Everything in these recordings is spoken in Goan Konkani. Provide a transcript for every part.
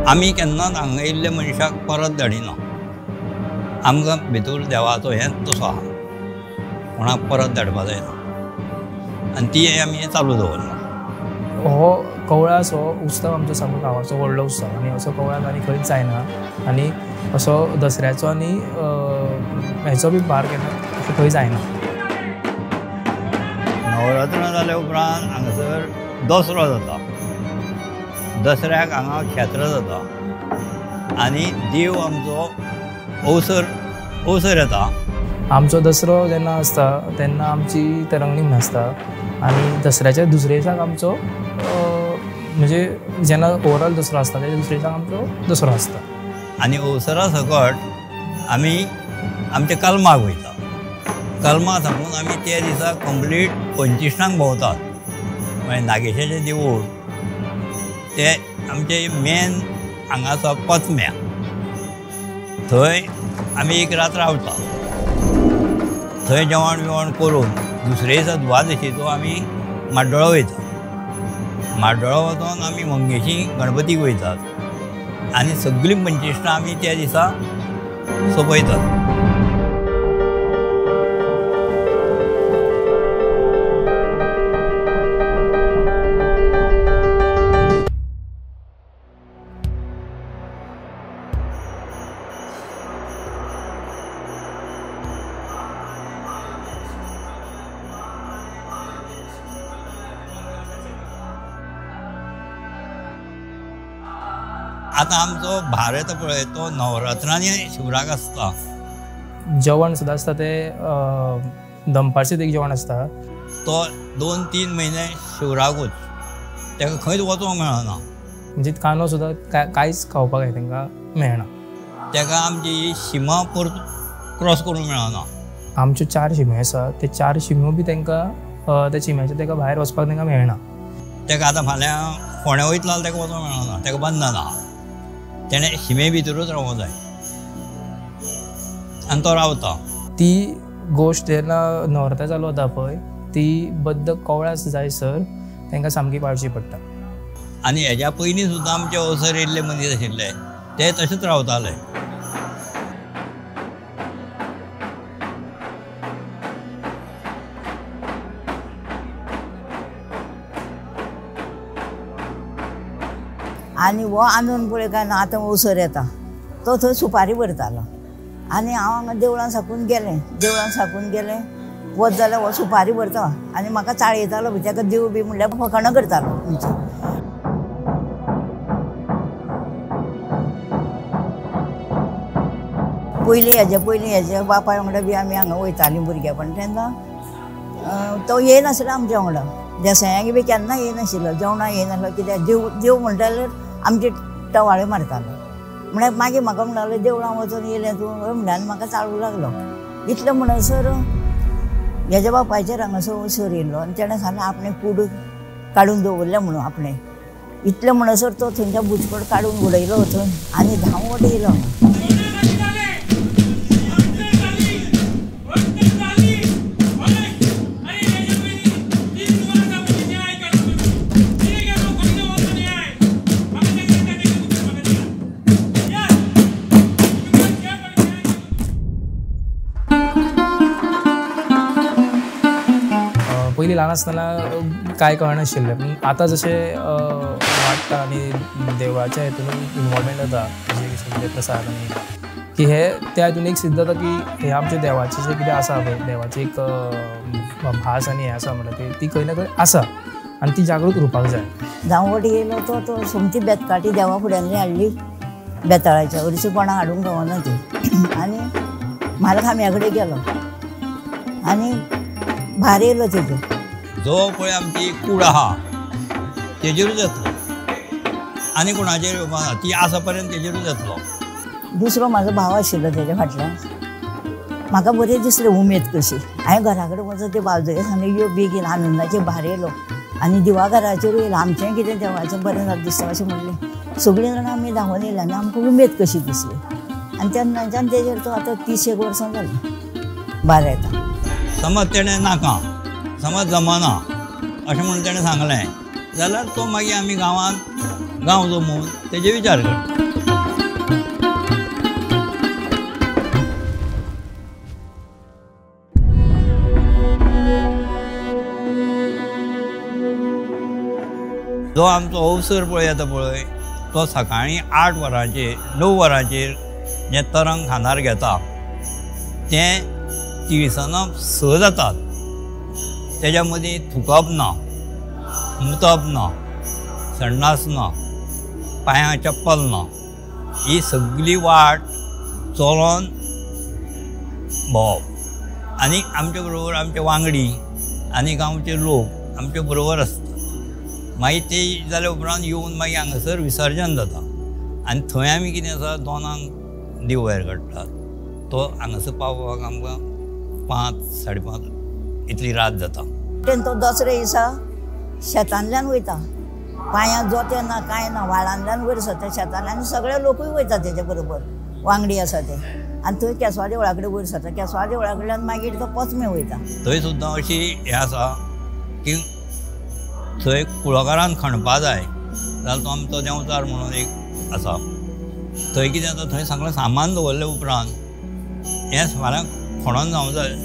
आमी केन्नाच हांगा येयल्ल्या मनशाक परत धाडिना. आमकां भितर देवाचो हेंच तसो आहा, कोणाक परत धाडपा जायना आनी ती आमी चालू दवरला. हो कवळास हो उत्सव आमचो सामको गांवाचो व्हडलो उत्सव आनी असो कवळाक आनी खंयच जायना आनी असो दसऱ्याचो आनी हेचो बी भार केन्ना असो खंय जायना. नवरात्रां जाल्या उपरांत हांगासर दसरो जाता. दसऱ्याक हांगा खेत्र जाता आनी देव आमचो अवसर अवसर येता. आमचो दसरो जेन्ना आसता तेन्ना आमची तरंगणी म्हण आसता आनी दसऱ्याच्या दुसरे दिसाक आमचो म्हणजे जेन्ना ओवरऑल दसरो आसता तेच्या दुसरे दिसाक आमचो दसरो आसता. आनी अवसरा सकट आमी आमच्या कलमाक वयता. कलमा साकून आमी त्या दिसा कंप्लीट 25 भोंवतात. मागीर नागेशाचें देवूळ ते आमचे मेन हांगा आसा पचम्या, थंय आमी एक रात रावता. थंय जेवण बिवण करून दुसरे दिसा द्वादशीचो आमी म्हाड्डोळा वयता. म्हाड्डोळा वचोन आमी मंगेशी गणपतीक वयतात आनी सगळीं 25 आमी त्या दिसा सोंपयतात. आतां आमचो भार येता पळय तो नवरात्रांनी शिवराक आसता. जेवण सुद्दां आसता तें दनपारचें एक जेवण आसता. तो 2-3 म्हयने शिवराकूच, ताका खंयच वचोंक मेळना. म्हणजे कांदो सुद्दां कांयच खावपाक तांकां मेळना. ताका आमची शिमा परत क्रॉस करूंक मेळना. आमच्यो 4 शिम्यो आसा ते 4 शिम्यो बी तांकां त्या शिम्याच्या ताका भायर वचपाक तांकां मेळना. ताका आतां फाल्यां फोंड्या वयतलो जाल्यार ताका वचोंक मेळना, ताका बंधन आहा. तेणें शिमे भितरूच रावोंक जाय आनी तो रावता. ती गोश्ट जेन्ना नवरात्रां चालू जाता पळय ती बद्द कवळास जाय सर तांकां सामकी पाळची पडटा. आनी हेज्या पयलीं सुद्दां आमचे अवसर येयल्ले मनीस आशिल्ले ते तशेंच रावताले. आनी हो आनंद पळय काय ना आतां अवसर येता तो थंय सुपारी भरतालो आनी हांव हांगा देवळान साकून गेलें, देवळान साकून गेलें वच जाल्यार हो सुपारी भरता आनी म्हाका चाळयतालो ताका देव बी म्हणल्यार फकाणां करतालो आमची. पयलीं हेजे पयलीं हेजे बापाय वांगडा बी आमी हांगा वयतालीं भुरगेपण तेन्ना तो येयनासलो आमच्या वांगडा. देसायांक बी केन्ना येयनाशिल्लो, जेवणाक येयनासलो कित्याक देव देव म्हणटा जाल्यार आमचे टवाळे मारतालो. म्हळ्यार मागीर म्हाका म्हणटालो देवळां वचून येयलें तूं म्हणल्यार आनी म्हाका चाळूंक लागलो. इतलें म्हणसर हेज्या बापायचेर हांगासर अवसर येयलो आनी तेणें सांगलें आपणें कूड काडून दवरलें म्हणून आपणें. इतलें म्हणसर तो थंयच्या बुचकट काडून उडयलो थंय आनी धांवत येयलो. पयलीं ल्हान आसतना कांय कळनाशिल्लें पूण आतां जशें वाडटा आनी देवळाच्या हितून इनवॉल्वमेंट जाता जशें प्रसाद आनी की हे त्या हितून एक सिद्ध जाता की हे आमच्या देवाचें जें कितें आसा पळय देवाची एक भास आनी हें आसा म्हणटा ती खंय ना खंय आसा आनी ती जागृत उरपाक जाय. धांवट येयलो तो तो सोमती बेतकाटी देवा फुड्यांनी हाडली बेताळाच्या हरशीं कोणाक हाडूंक गावना ती आनी म्हाल खांब्या कडेन गेलो आनी भार येयलो तेजो. जो पळय आमची कूड आहा तेजेरूच येतलो आनी कोणाचेर येवपाना, ती आसा पर्यंत तेजेरूच येतलो. दुसरो म्हाजो भाव आशिल्लो तेज्या फाटल्यान. म्हाका बरें दिसलें उमेद कशी. हांवें घरा कडेन वचून ते भावजये सांगलें यो बेगीन आनंदाचेर भार येयलो आनी दिवाघराचेर येयलो आमचेंय कितें देवाचें बरें जाता दिसता अशें म्हणलें. सगळीं जाणां आमी धांवून येयले आनी आमकां उमेद कशी दिसली आनी तेन्नाच्यान तेजेर तो आतां 30 वर्सां जालीं भार येता. समज तेणें नाका समज जमाना अशें म्हणून तेणें सांगलें जाल्यार तो मागीर आमी गांवांत गांव जमोवन तेजे विचार करता. जो आमचो अवसर पळय येता पळय तो सकाळीं 8 वरांचेर 9 वरांचेर जें तरंग खांदार घेता तें तिळसनां 6 जातात. तेज्या मदीं थुकप ना, मुतप ना, संडास ना, पांयां चप्पल ना, ही सगळी वाट चलोन भोंवप. आनी आमचे बरोबर आमचे वांगडी आनी गांवचे लोक आमचे बरोबर आसता. मागीर ते जाल्या उपरांत येवन मागीर हांगासर विसर्जन जाता आनी थंय आमी कितें आसा 2 देव भायर काडटात. तो हांगासर पावपाक आमकां 5, 5:30 इतली रात जाता. तो दसऱ्या दिसा शेतांतल्यान वयता, पांयां जोतें ना कांय ना, व्हाळांतल्यान वयर सरता शेतांतल्यान, सगळे लोकूय वयता तेजे बरोबर वांगडी आसा ते. आनी थंय केसवा देवळा कडेन वयर सरता, केसवा देवळा कडल्यान मागीर तो पचमे वयता. थंय सुद्दां अशी हें आसा की थंय कुळागरान खणपा जाय जाल्यार तो आमचो देंवचार म्हणून एक आसा. थंय कितें जाता थंय सगळें सामान दवरले उपरांत हें फाल्यां खणोन जावंक जाय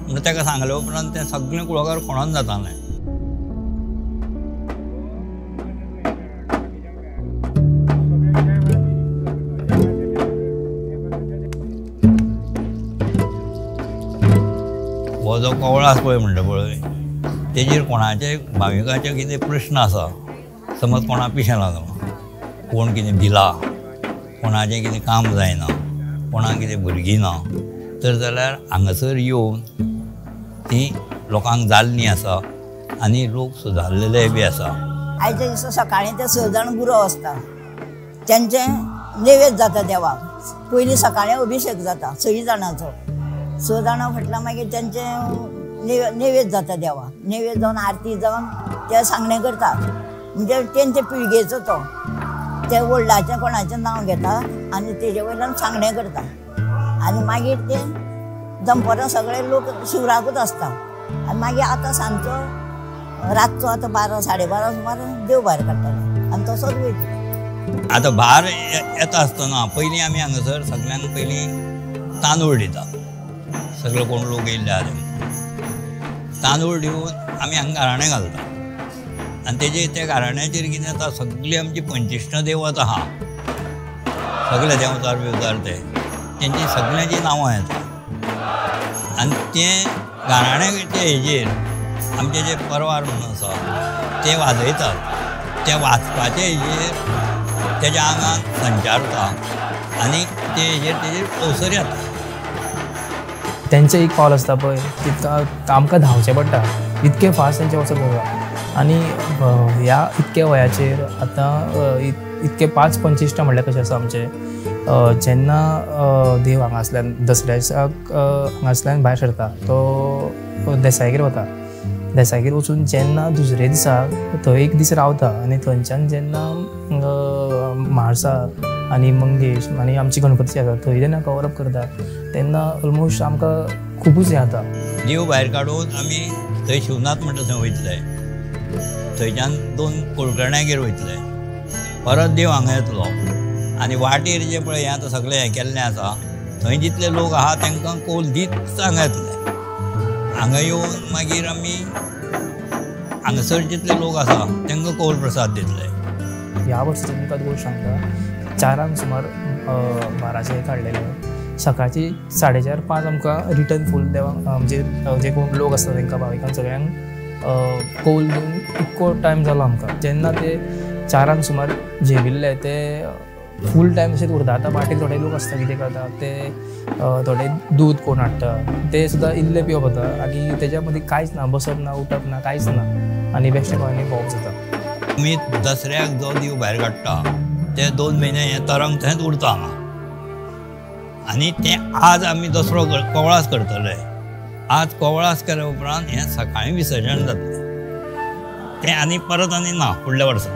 म्हणून ताका सांगले उपरांत तें सगळें कुळागर खणोन जातालें. हो जो कवळास पळय म्हणटा पळय तेजेर कोणाचे भाविकाचे कितें प्रश्न आसा, समज कोणा पिशें लागलां, कोण कितें भिला, कोणाचें कितें काम जायना, कोणाक कितें भुरगीं ना, तर जाल्यार हांगासर येवन ती लोकांक जाल्लीं आसा आनी लोक सुदारलेले बी आसा. आयच्या दिसा सकाळीं ते 6 जाण गुरव आसता, तेंचें नैवेद्य जाता देवाक. पयलीं सकाळीं अभिशेक जाता 6 जाणांचो, 6 जाणां फाटल्यान मागीर तेंचें नैवेद्य जाता देवाक. नैवेद्य जावन आरती जावन ते सांगणें करता, म्हणजे तेंचे पिळगेचो तो ते व्हडलाचें कोणाचें नांव घेता आनी तेजे वयल्यान सांगणें करता. आनी मागीर ते दनपरां सगळे लोक शिवराकूच आसता. आनी मागीर आतां सांजचो रातचो आतां 12, 12:30 सुमार देव भायर काडटाले आनी तसोच वयता. आतां भार येता आसतना पयलीं आमी हांगासर सगळ्यांक पयलीं तांदूळ दिता, सगळे कोण लोक येयल्ले आसा तांदूळ दिवन आमी हांगा गाराणें घालता. आनी तेजे त्या गाराण्याचेर कितें जाता सगळी आमची पंचिश्ण देवत आहा, सगळे देंवचार बिवचार ते तेंची सगळ्यांची नांवां येता. आनी तें गाराण्याचे हेजेर आमचे जे परवार म्हणून आसा ते वाजयतात, ते वाजपाचे हेजेर तेज्या आंगान संचारता आनी ते हेजेर तेजेर अवसर येता. तेंचें एक पावल आसता पळय तितकां आमकां धांवचें पडटा, इतकें फास्ट तेंचें वचप जाता. आनी ह्या इतक्या वयाचेर आतां इतके 5 पंचिश्टां म्हणल्यार कशें आसा आमचें, जेन्ना देव हांगासल्यान दसऱ्याक हांगासल्यान भायर सरता तो देसायगेर वता, देसायगेर वचून जेन्ना दुसरे दिसा थंय एक दीस रावता आनी थंयच्यान जेन्ना म्हाळसा आनी मंगेश आनी आमची गणपती आसा थंय जेन्ना कवर अप करता तेन्ना ऑलमोस्ट आमकां खुबूच हें जाता. देव भायर काडून आमी थंय शिवनाथ म्हणटा थंय वयतले, थंयच्यान 2 कुलकर्ण्यागेर वयतले, परत देव हांगा येतलो आनी वाटेर जे पळय हें आतां सगळें हें केल्लें आसा थंय जितले लोक आहा तांकां कौल दीत हांगा येतले. हांगा येवन मागीर आमी हांगासर जितले लोक आसा तांकां कौल प्रसाद दितले. ह्या वर्साची तुमकां गोश्ट सांगता, 4 सुमार बाराचे काडलेले, सकाळची 4:30 5 आमकां रिटर्न फूल देवाक म्हणजे जे कोण लोक आसता तांकां भाविकांक सगळ्यांक कौल दिवन इतको टायम जालो आमकां. जेन्ना ते 4 सुमार जेविल्ले ते फूल टायम तशेंच उरता. आतां वाटेर थोडे लोक आसता कितें करता ते थोडे दूद कोण हाडटा ते सुद्दां इल्लें पिवप जाता आनी तेज्या मदीं कांयच ना, बसप ना, उठप ना, कांयच ना आनी बेश्टें कोणांनी भोंवप जाता. आमी दसऱ्याक जो देव भायर काडटा ते 2 म्हयने हें तरंग थंयच उरता हांगा आनी तें आज आमी दसरो कवळास करतले. आज कवळास केल्या उपरांत हें सकाळीं विसर्जन जातलें तें आनी परत आनी ना फुडल्या वर्सा.